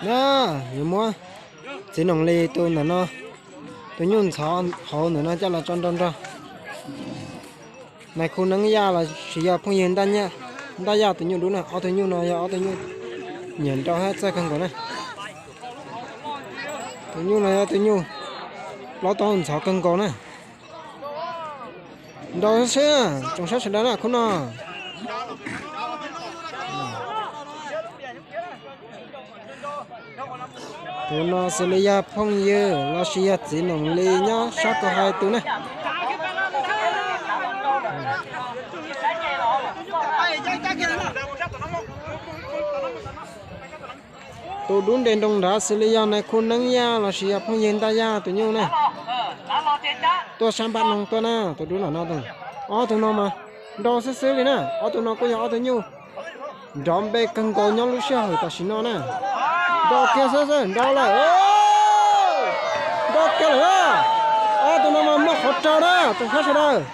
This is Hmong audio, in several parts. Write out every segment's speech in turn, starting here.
Na, yuav muab txiv Noom Lis tus ntawm no, tus nyuj ntxhov hauv ntawm no coj los tso nrau nrog. Nais khu Neeb Yaj los sis yog phooj ywg Ntaj Yaj tus nyuj dub na, ob tug nyuj no yog ob tug nyuj nyiam nrau thiab txawj kawg nkaus na. Tus nyuj no yog tus nyuj plaub tau ntxhov kawg nkaus na. Nrau xwb, tsoom saib sawv daws na khub no. Tus no xws li yog phooj ywg los sis yog txiv Noom Lis nyob sab Kaus Hais tus na. Tus dub nres nroo nrad xws li yog nais khu Neeb Yaj los sis yog phooj ywg Ntaj Yaj tus nyuj na. Tuaj sab npab noog tuaj na, tus dub nram no. Ob tug no mas nrau xwb xwb li na, ob tug no kuj yog ob tug nyuj nrov npe kawg nkaus nyob lub sij hawm tam sim no na. Nrau kiag xwb xwb, nrau lawm. Nrau kiag lawm na. Ob tug no mas muaj qhov raug na, tsoom saib sawv daws.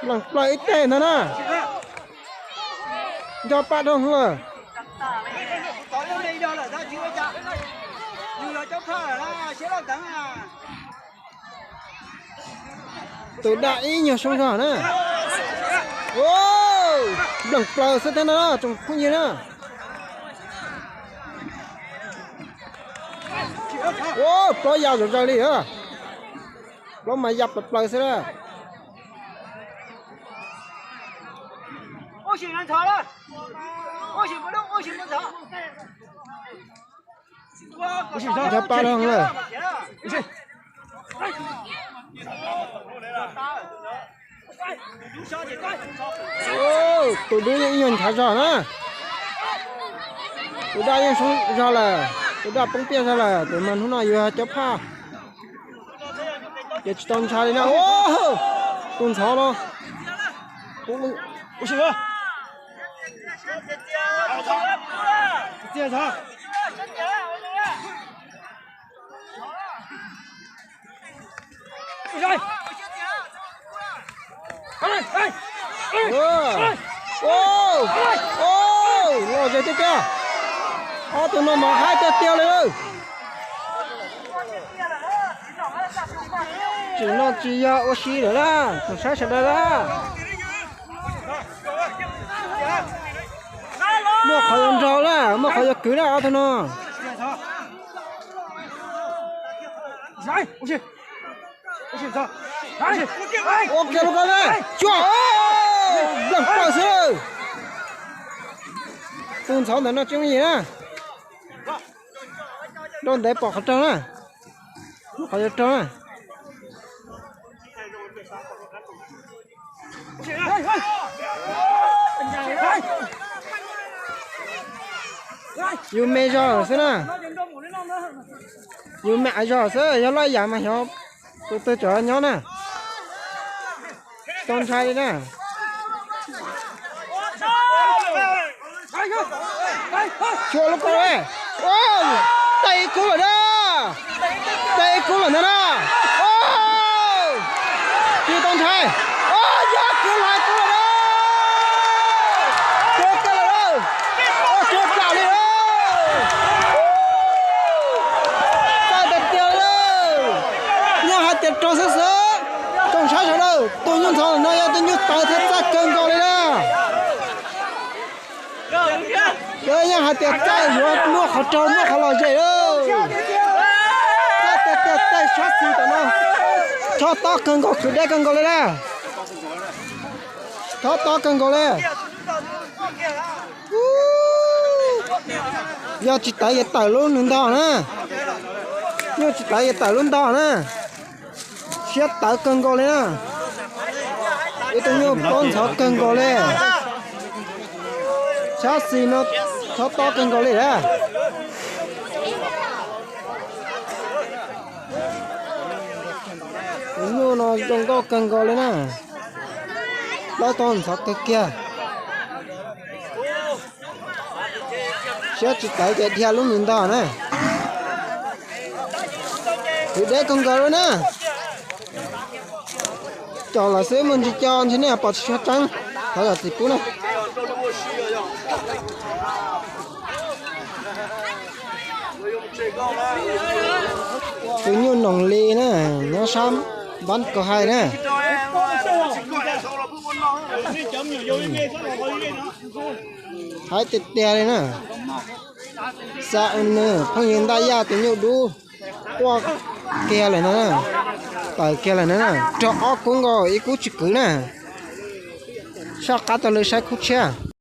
Leej plaws ib teg ntag na. Nco paj doog lawm. Tus daj ib nyuag soob zog na. Npleem plaws xwb thiab na, tsoom phooj ywg na. Plaub ya zom zaws li. Plaub mas ya plaws plaws xwb na. Nco paj doog lawm. Tus dub yeej ib nyuag nchav zog na. Tus daj yeej soob zog lawm, tus daj poob piaj zog lawm, tus mas hnub no yuav cov phaj. Ces tsis tau ntshai li na. Tus ntxhov no. Lom zem tiag tiag. Ob tug no mas haib tiag tiag li. Tsis no tsis yog ua si lawm na, tsoom saib sawv daws na. Muaj qhov yuav nrau na, muaj qhov yuav kwv na ob tug no. Ua kiag lub ko na, cuag, npleem plaws xwb. Tus ntxhov ntawm no tsis yooj yim na. Rau ntev pom qhov raug na. Qhov yuav raug na. Yus me zog xwb na. Yus me zog xwb, yog loj yam mas xyov tus twg tseem nyob na. Tsis tau ntshai li na. Xyuas lub ko, tais ib kub lawm na. Tais ib kub lawm ntag na. Tsis tau ntshai. Yog kwv lawm, kwv lawm na. Kwv kiag lawm na. Kwv plam li na. Txaij tiag tiag li. Yog hais tias raug xwb xwb, tsoom saib sawv daws, tus nyuj ntxhov no yog tus nyuj tawv thiab txaij kawg nkaus li na. Yog hais tias txaij yuav muaj qhov raug muaj qhov lom zem lawm. Txaij tiag tiag, txaij sab xis tom no. Chob tob kawg nkaus, khwv deb kawg nkaus li na. Chob tob kawg nkaus li. Yog tsis tawv ces tawm lub nws ntog na. Nyuj tsis tawv ces tawm lub ntog na. Siab tawv kawg nkaus li na. Ib tug nyuj plaub ntxhov kawg nkaus li. Sab xis no chob tob kawg nkaus li na. Tus nyuj no zoo nkauj kawg nkaus li na. Plaub tog ntxhov kawg kiag. Siab tsis tawv ces dhia lub nws ntog na. Khwv deb kawg nkaus li na. Cog los xwb muaj ntsis cog ntsis nej pom tsis tshua tseeb. Thov zam txim pub na. Tus nyuj noog li na, nyob sab Npab Kaus Hais na. Haib tiag tiag li na. Xa u nws phooj ywg Ntaj Yaj tus nyuj dub quaj kiag lawm no na, tawm kiag lawm no na, raug ob kub nkaus ib kub tsis kwv na. Soj qab taug lw saib khub tshiab.